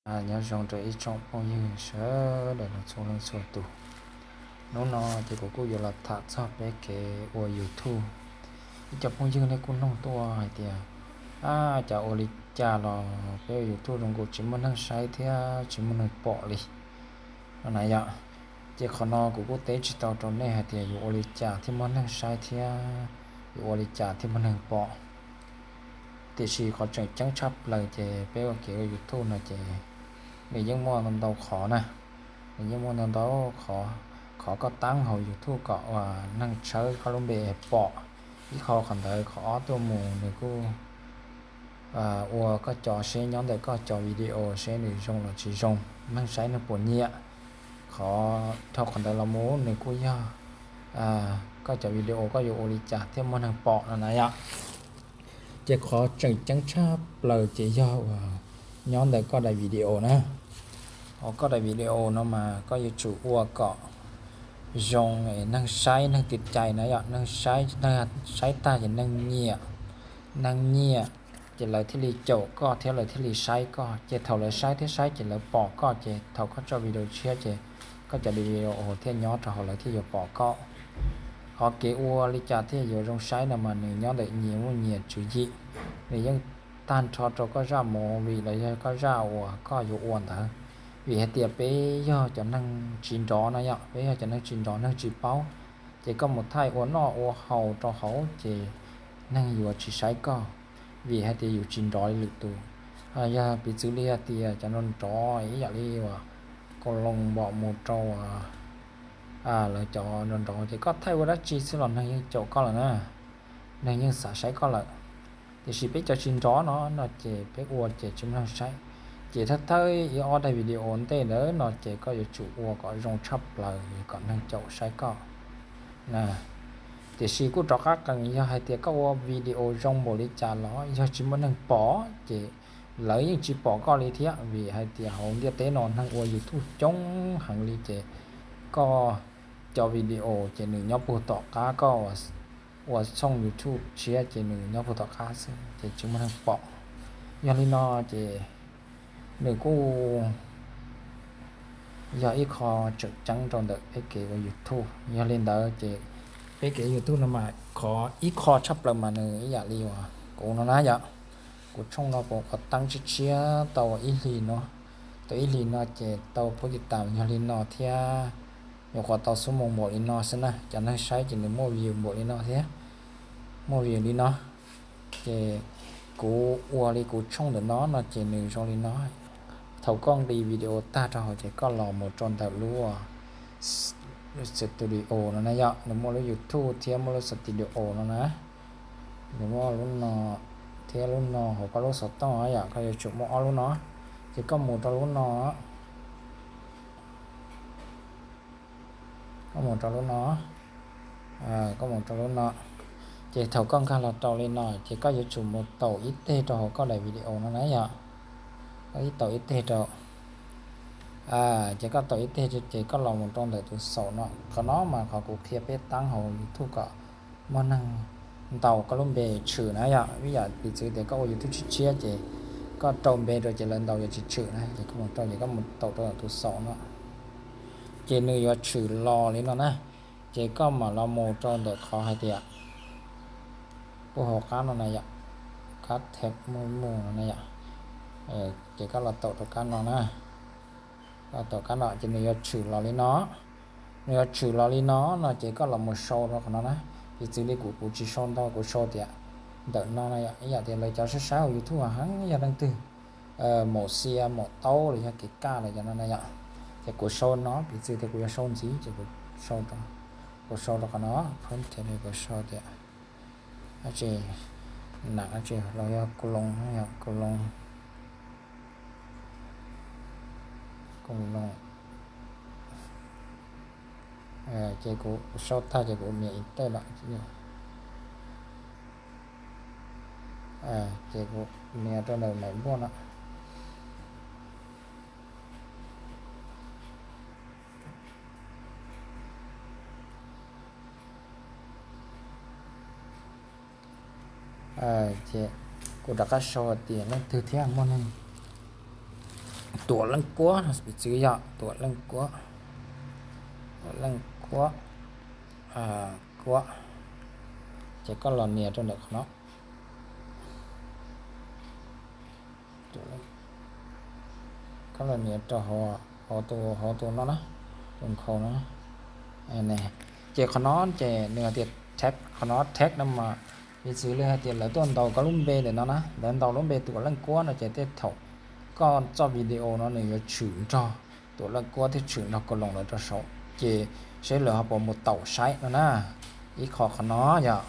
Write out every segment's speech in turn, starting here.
Nyob zoo rau ib tsoom phooj ywg sawv daws los txhua leej txhua tus. Hnub no ces kuv kuj yuav los tham txog peb kev ua YouTube. Ib co phooj ywg nej kuj nug tuaj hais tias, ab, cas ua li cas los peb ua YouTube zoo nkaus tsis muaj neeg saib thiab tsis muaj neeg pom li no na yom. Ces qhov no kuv kuj teb tsis tau rau nej hais tias yuav ua li cas thiaj muaj neeg saib thiab yuav ua li cas thiaj muaj neeg pom. Tiam sis qhov tseem ceeb tshaj plaws ces peb ua kev ua YouTube no ces nws yeej muaj ntau qhov na, nws yeej muaj ntau ntau qhov, qhov koj taab hauv YouTube kom uas neeg tshawb koj lub npe pom. Ib qho qhov ntawd, qhov ob tuaj mus nws kuj ua koj cov seb nyob ntawm koj cov video seb nws zoo los tsis zoo, neeg saib neeg puas nyiam. Qhov dhau qhov ntawd los mus nws kuj yog koj cov video koj yuav ua li cas thiaj muaj neeg pom no na yom. Ces qhov tseem ceeb tshaj plaws ces yog uas nyob ntawm koj daim video na. Hauv koj daim video no mas koj yuav tsum ua kom zoo es neeg saib neeg tiv cai na yom, neeg saib, neeg saib tag ces neeg nyiam, neeg nyiam ces lawv thiaj li caum koj thiab lawv thiaj li saib koj. Ces thaum lawv saib thiab saib ces lawv pom koj ces thaum koj tso video tshiab ces koj cov video thiaj nyob rau hauv lawv thiaj yuav pom koj. Qhov kev ua li cas thiaj yuav zoo saib no mas nws nyob ntawm nyias muaj nyias tswv yim. Nws yeej tag nrho rau koj zaj movie los yog koj zaj uas koj yuav ua ntawd. Vim hais tias peb yog cov neeg tsis nrov no yom, peb yog cov neeg tsis nrov, neeg tsis paub, ces koj mus thaij ua noj ua haus rau hauv ces neeg yuav tsis saib koj, vim hais tias yus tsis nrov li lwm tus. Yog piv txwv li hais tias cov nrov nrov ib yam li uas Koos Loos npom mus rau lawv cov nrov nrov ces koj thaij ua dab tsi xwb los neeg yeej caum koj lawm na, neeg yeej xav saib koj lawm. Tiam sis peb cov tsis nrov no no ces peb ua ces tsis muaj neeg saib. Ces thawj thawj ib ob daim video ntej ntawd no ces koj yuav tsum ua kom zoo tshaj plaws kom neeg caum saib koj na. Tiam sis kuj rov qab qees, yog hais tias koj ua video zoo npaum li cas los yog tsis muaj neeg pom ces lawv yeej tsis pom koj li thiab, vim hais tias hauv ntiaj teb no neeg ua YouTube coob heev li ces koj cov video ces nws nyob puag tom qab, koj ua txhooj YouTube tshiab ces nws nyob puag tom qab xwb ces tsis muaj neeg pom. Yog li no ces nws kuj yog ib qho tseem ceeb rau ntawm peb kev ua YouTube. Yog li ntawd ces peb kev YouTube no mas qhov ib qho tshaj plaws mas nws ib yam li uas kuv no na yom, kuv tshooj no kuv qhov teeb tshiab tshiab tau ib hlis no, tau ib hlis no ces tau pub tiv tam yog li no thiab, nyuam qhuav tau xuab moos npaum li no xwb na, cov neeg saib ces nws muaj view npaum li no thiab, muaj view li no. Ces kuv ua li kuv tshooj ntawm no no ces nws zoo li no. Thaum koj nqis video tag rau hauv ces koj los mus rau ntawm lub studio no na yom, nws muaj lub YouTube thiab muaj lub studio no na. Nws muaj lub no thiab lub no, hauv koj lub xov tooj yom koj yuav tsum muaj ob lub no. Ces koj mus rau lub no, koj mus rau lub no, koj mus rau lub no. Ces thaum koj nkag los rau li no ces koj yuav tsum mus taus ib teg rau hauv koj daim video no na yom. Koj ib taus ib teg rau, ces koj taus ib teg ces koj los mus rau ntawm tus xaum no. Qhov no mas qhov kuv qhia peb taab hauv YouTube kom muaj neeg ntaus koj lub npe tshwm na yom. Ib yam piv txwv tias koj ua YouTube tshiab tshiab ces koj rau npe rau ces lawv ntaus yuav tsis tshwm na, ces koj mus rau ces koj mus taus rau tus xaum no, ces nws yuav tshwm los li no na. Ces koj mam los mus rau ntawm qhov hais tias puag hauv qab no na yom, kab thev mus mus no na yom. Ces koj los taus rau kab no na, koj taus kab no ces nws yuav tshwm los li no. Nws yuav tshwm los li no no ces koj los mus sau rau qhov no na. Piv txwv li kuv, kuv tsis sau ntau, kuv sau tias ntawm no na yom, ib yam tias lawv cov saib saib hauv YouTube heev yog leej twg maum xia maum taub los yog kev kaj los cov no na yom. Ces kuv sau no, piv txwv tias kuv yuav sau ntxiv ces kuv sau rau, kuv sau rau qhov no, kuv sau tias dab tsi, nam dab tsi los yog Koos Loos, yog Koos Loos, Koos Loos. Ces kuv sau tag ces kuv nias enter lawm, ces kuv nias rau ntawm maim npuaj no. Ces kuv rov qab sau hais tias leej twg thiab, muaj neeg, Tuam Leej Kuab no, piv txwv yog Tuam Leej Kuab, Tuam Leej Kuab, Kuab, ces koj los nias rau ntawm qhov no. Koj los nias rau hauv tus, hauv tus no na, tus nkhaus no. Ces qhov no ces nws hais tias tag, qhov no tag no mas piv txwv li hais tias lawv tuaj ntaus koj lub npe ntawm no na, lawv ntaus lub npe Tuam Leej Kuab no ces tej thaum koj txoj video no nws yuav tshwm nrog Tuam Leej Kuab thiab tshwm nrog Koos Loos lawv rau saud, ces seb lawv ho puas mus taum saib no na. Ib qho qhov no yog,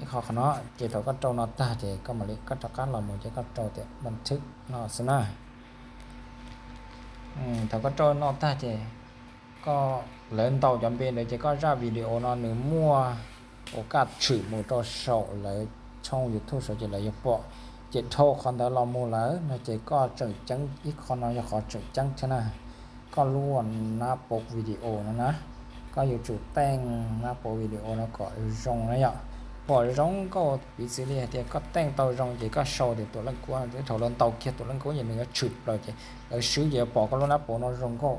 ib qho qhov no, ces thaum koj rau no tag ces koj mam li koj rov qab los mus ces koj rau tias npaj thwb no xwb na. Thaum koj rau no tag ces koj, lawv ntaus cov npe ntawd ces koj zaj video no nws muaj ua kaj tshwm mus rau saum lawv tshooj YouTube saud ces lawv yuav pom. Ces dhau qhov ntawd los mus lawm no ces koj tseem ceeb, ib qho no yog qhov tseem ceeb thiab na. Koj lub nab pov video no na, koj yuav tsum teej nab pov video no kom zoo na yom. Pom zoo nkauj, piv txwv li hais tias koj teej tau zoo ces koj sau tias Tuam Leej Kuab, thaum lawv ntaus kiag Tuam Leej Kuab ces nws yuav tshwm plaws ces lawv swb ces yuav pom koj lub nab pov no zoo nkauj.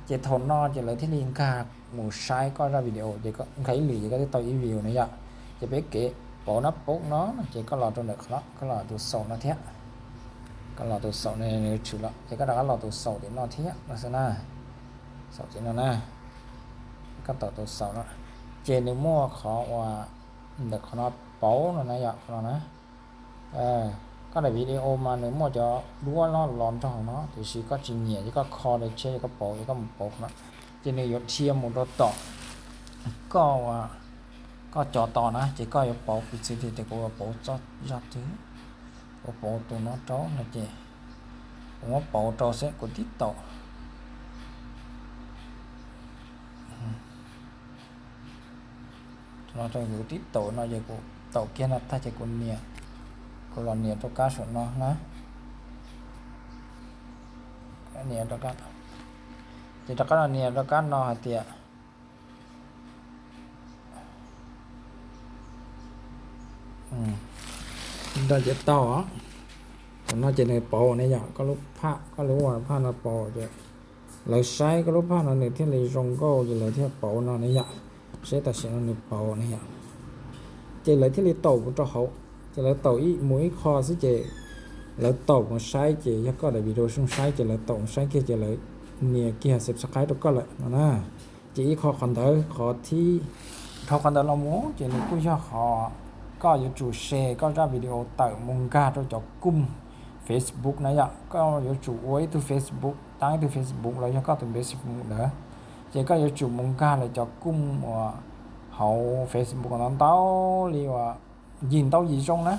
Ces thaum no ces lawv thiaj li nkag mus saib koj zaj video ces nkag ib lwm ces koj twb tau ib view na yom. Ces peb kev pauv nab pov no ces koj los rau ntawm qhov no, koj los tus xaum no thiab, koj los tus xaum no nws tshwm los ces koj rov qab los tus xaum tim no thiab no xwb na. Xaum tim no na, koj tau tus xaum no, ces nws muaj qhov uas ntawm qhov no pauv no na yom, qhov no na. Koj daim video mas nws muaj cov duab no los nrog no tiam sis koj tsis nyiam ces koj kho daim tshiab ces koj pauv, ces koj mus pauv qhov no, ces nws yuav dhia mus rau tom koj, koj cov tos na, ces koj yuav pauv piv txwv tias kuv yuav pauv txoj zaj twg, kuv pauv tus no rau no ces kuv muab pauv rau xwb, kuv tib taum no rau, kuv tib taum no ces kuv taum kiag no tag ces kuv nias, kuv los nias rau kab saum no na. Nias rau kab, ces rov qab los nias rau kab no hais tias, nrog ces tau. Thaum no ces nws pauv ne yom, koj lub phaj, koj lub phaj no pauv ces lawv saib koj lub phaj no nws thiaj li zoo nkauj ces lawv thiaj pauv no ne yom. Seb tam sim no nws pauv ne yom. Ces lawv thiaj li taum mus rau hauv, ces lawv taum ib mus ib qho xwb ces lawv taum mus saib ces yog koj daim video zoo saib ces lawv taum mus saib kiag ces lawv nias kiag subscribe rau koj lawm no na. Ces ib qho qhov ntawd, qhov thib, dhau qhov ntawd los mus ces nws kuj yog qhov koj yuav tsum share koj zaj video tawm mus nkag rau cov koom Facebook na yom. Koj yuav tsum ua ib tug Facebook, tab ib tug Facebook los yog koj tus npe Facebook ntawd, ces koj yuav tsum mus nkag lawv cov koom uas hauv Facebook no ntau li uas yim ntau yim zoo na,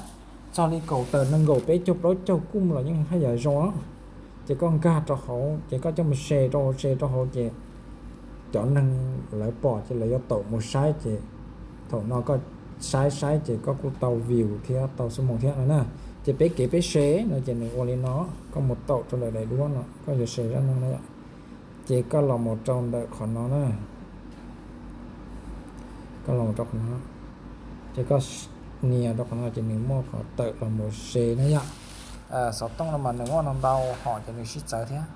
txog li kaum tawm nees nkaum peb caug plaub caug koom los yeej haj yam zoo. Ces koj nkag rau hauv ces koj coj mus share rau, share rau hauv ces cov neeg lawv pom ces lawv yuav taum mus saib ces thaum no koj saib saib ces koj kuj tau view thiab tau xuab moos thiab no na. Ces peb kev peb share no ces nws ua li no, koj mus taum rau ntawm daim duab no, koj yuav share zaj no na yom. Ces koj los mus rau ntawm qhov no na, koj los mus rau qhov no, ces koj nias rau qhov no ces nws muaj qhov tawm los mus share na yom. Xov tooj no mas nws muaj ntau ntau hom ces nws sib txawv thiab.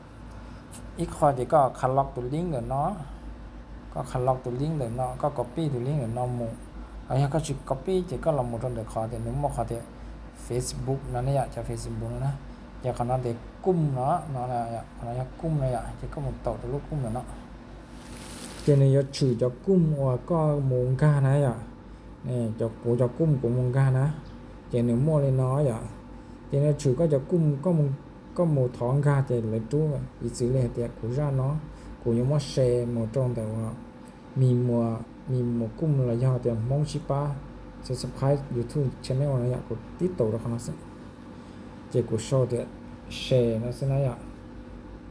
Ib qho ces koj kha loj tus link ntawm no, koj kha loj tus link ntawm no, koj copy tus link ntawm no mus. Los yog koj tsis copy ces koj los mus rau ntawm qhov tias nws muaj qhov tias Facebook no ne yom, cov Facebook no na. Ces qhov no tias koom no, qhov no yog koom no yom, ces koj mus taum rau lub koom ntawm no. Ces nws yuav tshwm cov koom uas koj mus nkag na yom, cov kuv cov koom kuv mus nkag na, ces nws muaj li no yom. Ces nws tshwm koj cov koom, koj mus thov nkag ces lawv rub, piv txwv li hais tias kuv zaj no, kuv yuav muab share mus rau ntawm uas me muas, me muas koom los yog tias Hmoob sib pab subscribe YouTube channel no yom, kuv tib taum rau qhov no xwb. Ces kuv sau tias share no xwb na yom.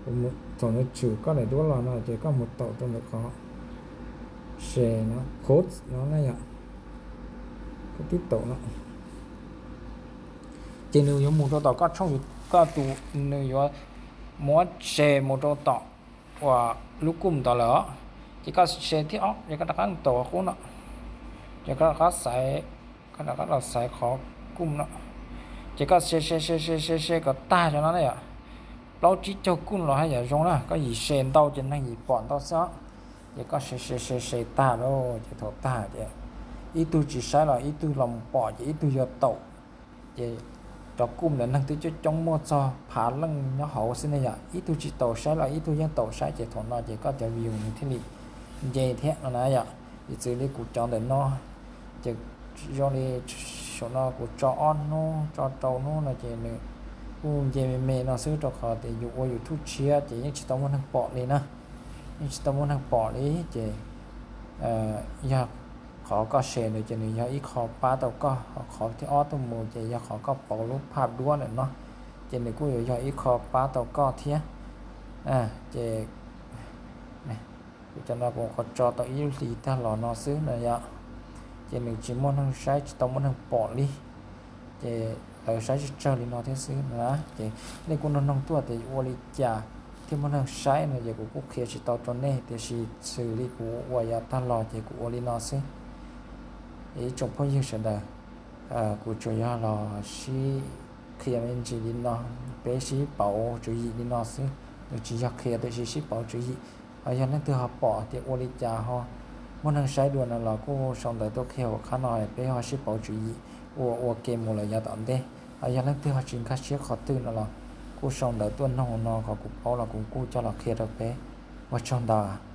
Kuv mus, thaum nws tshwm koj daim duab los no ces koj mus taum rau ntawm qhov share no, post no na yom. Koj tib taum no ces nws yuav mus rau tom koj tshooj, koj tus, nws yuav muab share mus rau tom uas lub koom ntawd lawm os. Ces koj share thiab os, ces koj rov qab taum qub no, ces koj rov qab xaiv, koj rov qab los xaiv qhov koom no, ces koj share share share share share kom tag cov no na yom. plaub tsib caug kuj los haj yam zoo na, koj yim se ntau ces neeg yim pom ntau xwb. Ces koj se se se se tag lawm ces thaum tag ces ib tug tsis saib los ib tug los pom ces ib tug yuav taum. Ces cov kuj ntawd neeg twb coob coob muaj txog phav leej nyob hauv xwb ne yom, ib tug tsis taum saib los ib tug yeej taum saib ces thaum no ces koj cov view nws thiaj li nce thiab no na yom. Piv txwv li kuv cov ntawm no ces zoo li saum no kuv tso ob hnub tso rau hnub no ces nws kuj nce me me no xwb rau qhov tias yus ua YouTube tshiab ces yeej tsis tau muaj neeg pom li na. Yeej tsis tau muaj neeg pom li ces yog qhov koj se ntawd ces nws yog ib qho pab tau koj, ho qhov thib ob tuaj mus ces yog qhov koj pauv lub phaj duab ntawm no ces nws kuj yuav yog ib qho pab tau koj thiab. Ces kuv cov no kuv qhov tso tau ib lub hlis tag los no xwb no yom. Ces nws tsis muaj neeg saib tsis tau muaj neeg pom li. Ces lawv saib tsawg tsawg li no thiab xwb na. Ces nej kuj noog noog tuaj tias ua li cas thiaj muaj neeg saib no ces kuv kuj qhia tsis tau rau nej tiam sis xws li kuv ua yav tag los ces kuv ua li no xwb. Ib tsoom phooj ywg sawv daws, kuv tsuas yog los sib qhia me ntsis li no, peb sib pauv tswv yim li no xwb. Nws tsis yog qhia tiam sis sib pauv tswv yim. Ho yog leej twg ho pom tias ua li cas ho muaj neeg saib dua no los kuj sau ntawv tuaj qhia hauv qab no peb ho sib pauv tswv yim ua ua ke mus lawm yav tom ntej. Ho yog leej twg ho tsis nkag siab qhov twg no los kuj sau ntawv tuaj noog no kom kuv paub los kuv kuj coj los qhia rau peb. Ua tsaug ntau.